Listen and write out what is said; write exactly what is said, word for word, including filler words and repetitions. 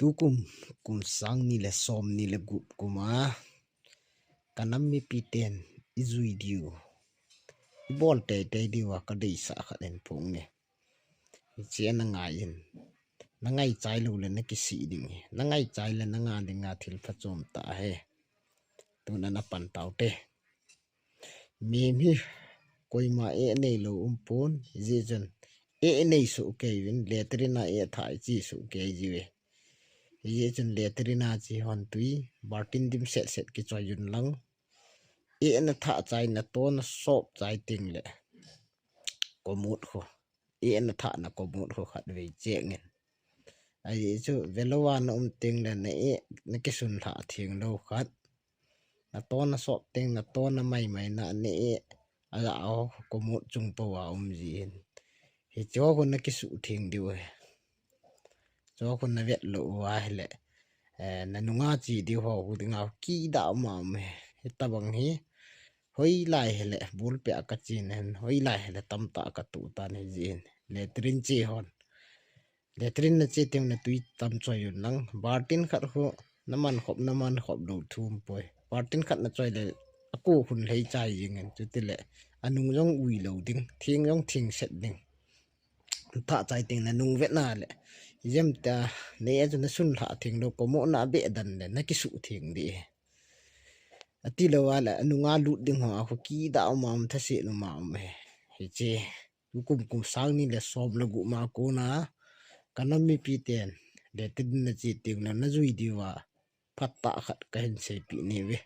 Tukum, kum sang ni le som ni le gup kum a, ka nam mipi ten i jui diu, i bol teitei diu a ka deisah khat in phung nge. Hiche a na ngai in, na ngai chai lou le na kisih ding hi, na ngai chai le na nga ding a thil phachom tah ahi. Tuna na pan tau te. Mihem hi koima eh nei lou um pon, hijeh chun eh nei soh kei uvin, latrine a eh thah i che soh kei jiu ve. Hijeh chun latrine a che hon tui, baltin dimset set kichoi un lang. Eh na thah chai, na to na sop chai teng le commode khu, eh na thah na commode khu khat vei cheng in. Ajeh chu velou a na um teng le na eh na kisun lhah theng lou khat. Na to na sop teng, na to na maimai na, na eh a ja ho commode chung pou a um ji in. Hiche ho khu na kisuh theng diu ahi. Chu khu na vet lou uva hile, eh, na nunga che diu ho khu dinga kidah mama e. Hitabang hi hoilai hile, bul peh a ka che na hin, hoilai hile tamtah ka toh tan hijeh in. Latrine che hon, latrine na che teng na tui tam choi un lang, baltin khat khu na man khop, na man khop lou thu um poi. Baltin khat na choi le, a ko khun lhei chai jeng in, chuti le, a nung jong ui lou ding, theng jong theng set ding. Thah chai teng na nung vet na le, ijemtia, na eh chu na sun lhah theng lou, commode na beh dan le, na kisuh theng ding. Ati lou a le, a nunga lut ding ho a khu kidah mama, thaset mama e. Hiche, tukum kum sang ni le som le gup ma kona, ka nam mipi ten, latrine na che teng le na jui diu a, phat tah khat ka hin seipeh ni ve.